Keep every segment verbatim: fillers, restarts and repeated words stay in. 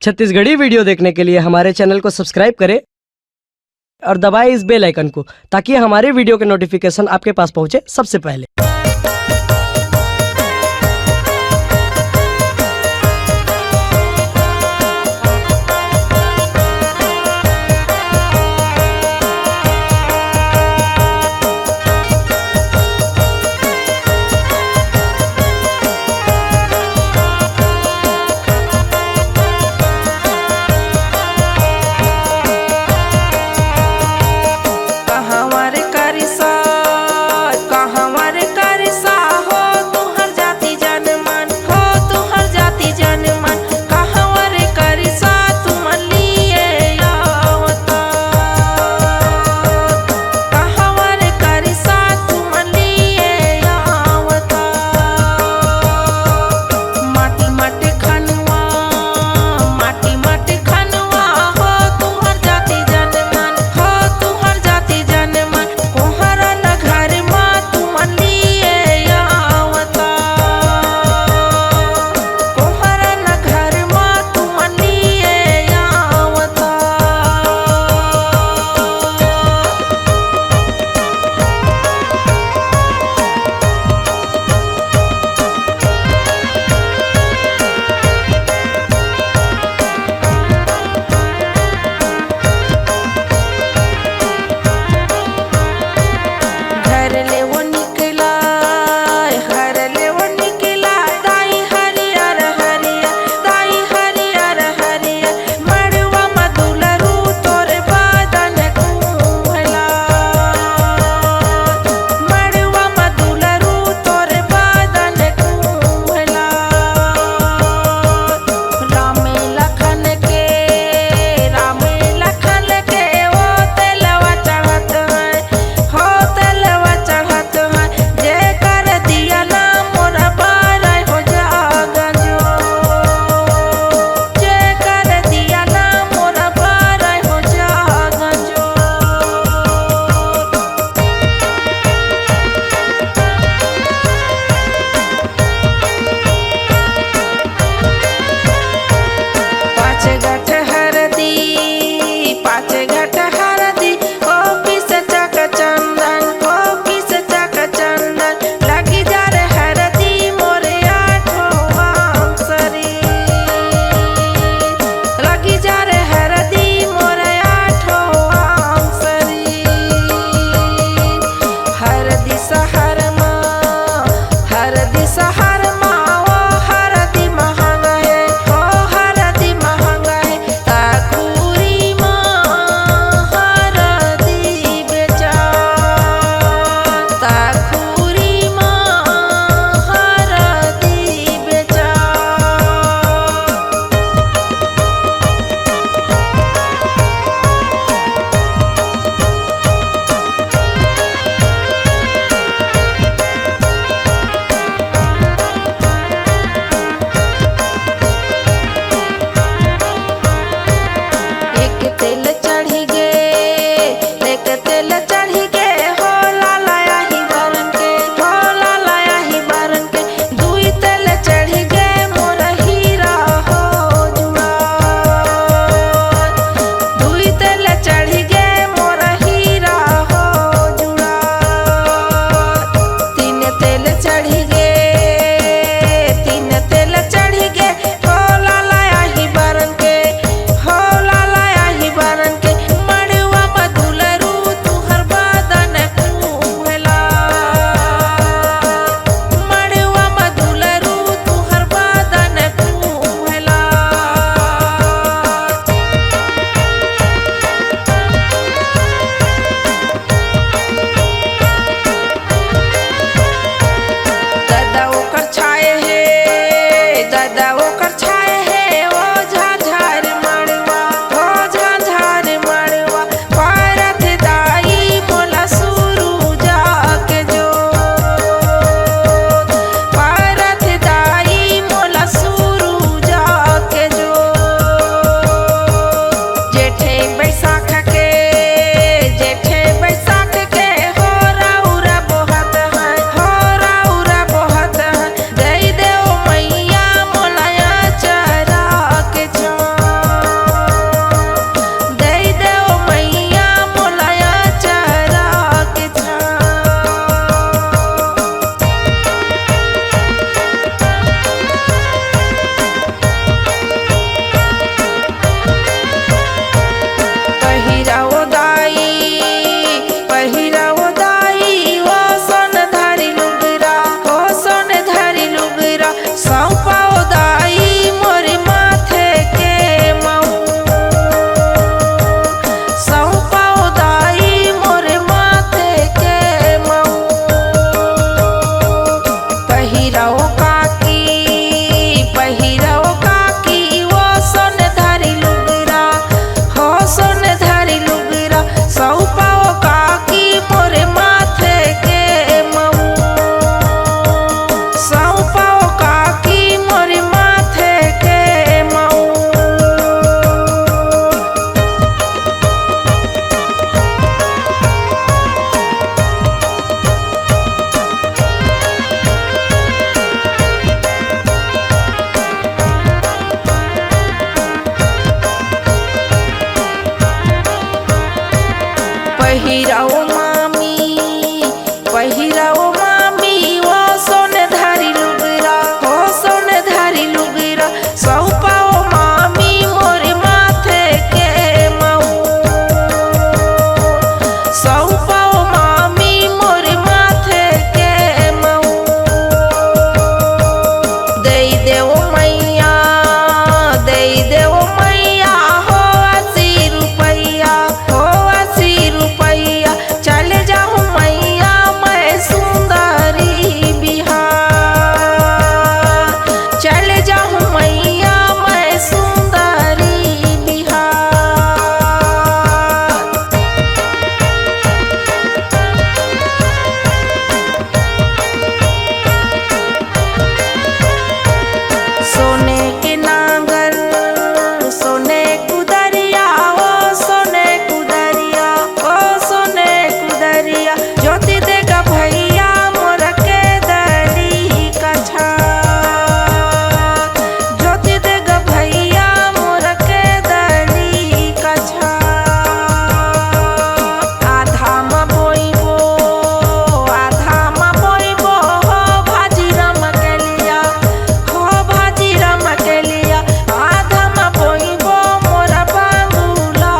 Chhattisgarhi video देखने के लिए हमारे चैनल को सब्सक्राइब करें और दबाएं इस बेल आइकन को, ताकि हमारे वीडियो के नोटिफिकेशन आपके पास पहुंचे सबसे पहले। पहिराओ मामी, पहिराओ मामी, ओ सोन धारी लुगरा, ओ सोन धारी लुगरा, सौपाओ मामी मोर माथे के मऊ, सौपाओ मामी मोर माथे के मऊ। देई देव मैया, देई देव मैया, हो अस्सी रुपैया, हो अस्सी रुपैया, चल जाहूँ मैया मैं सुंदरी बिहार, चल जाहूँ मैया मैं सुंदरी बिहार। सोने के नांगर, सोने कुदरिया, ओ सोने कुदरिया, ओ सोने कुदरिया, ज्योति देगा भैया मोर के दरी कछा, ज्योति देगा भैया मोर के दरी कछा। आधा म बोइबो, आधा म बोइबो, हो भाजी रमकेलिया, हो भाजी रमकेलिया, आधा म बोइबो मोर बांगुला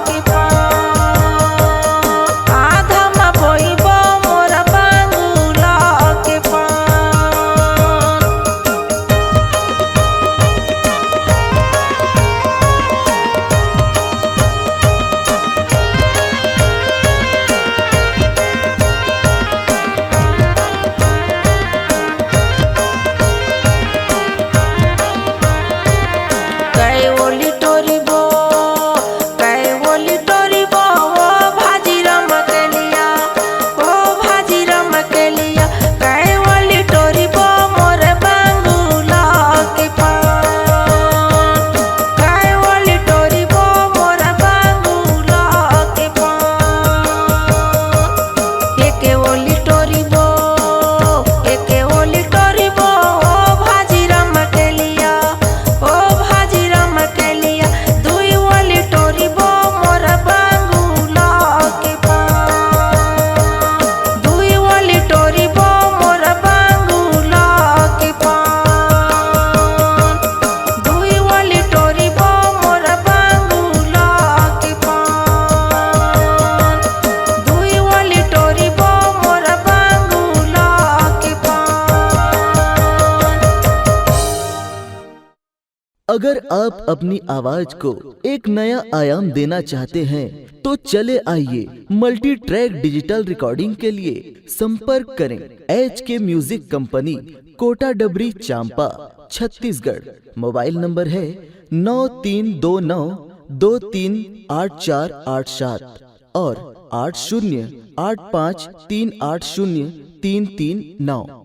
के पान, आधा म बोइबो मोर बांगुला के पान। कै ओली टोरी बो, कै ओली टोरी बो, ओ भाजी रमकेलिया, ओ भाजी रमकेलिया, कै ओली टोरी बो मोर बांगुला के पान, कै ओली टोरी बो मोर बांगुला के पान। एके ओली टोरी बो, एके ओली टोरी बो, ओ भाजी रमकेलिया, ओ भाजी रमकेलिया, दुई ओली टोरी बो मोर बांगुला के पान, दुई ओली टोरी बो मोर बांगुला के पान। दुई ओली टोरी बो मोर बांगुला के पान, दुई ओली टोरी बो मोर बांगुला के पान। अगर आप अपनी आवाज को एक नया आयाम देना चाहते हैं, तो चले आइए, मल्टी ट्रैक डिजिटल रिकॉर्डिंग के लिए संपर्क करें एच के म्यूजिक कंपनी, कोटा डबरी, चांपा, छत्तीसगढ़। मोबाइल नंबर है नौ तीन दो नौ दो तीन आठ चार आठ सात और आठ शून्य आठ पाँच तीन आठ शून्य तीन तीन नौ।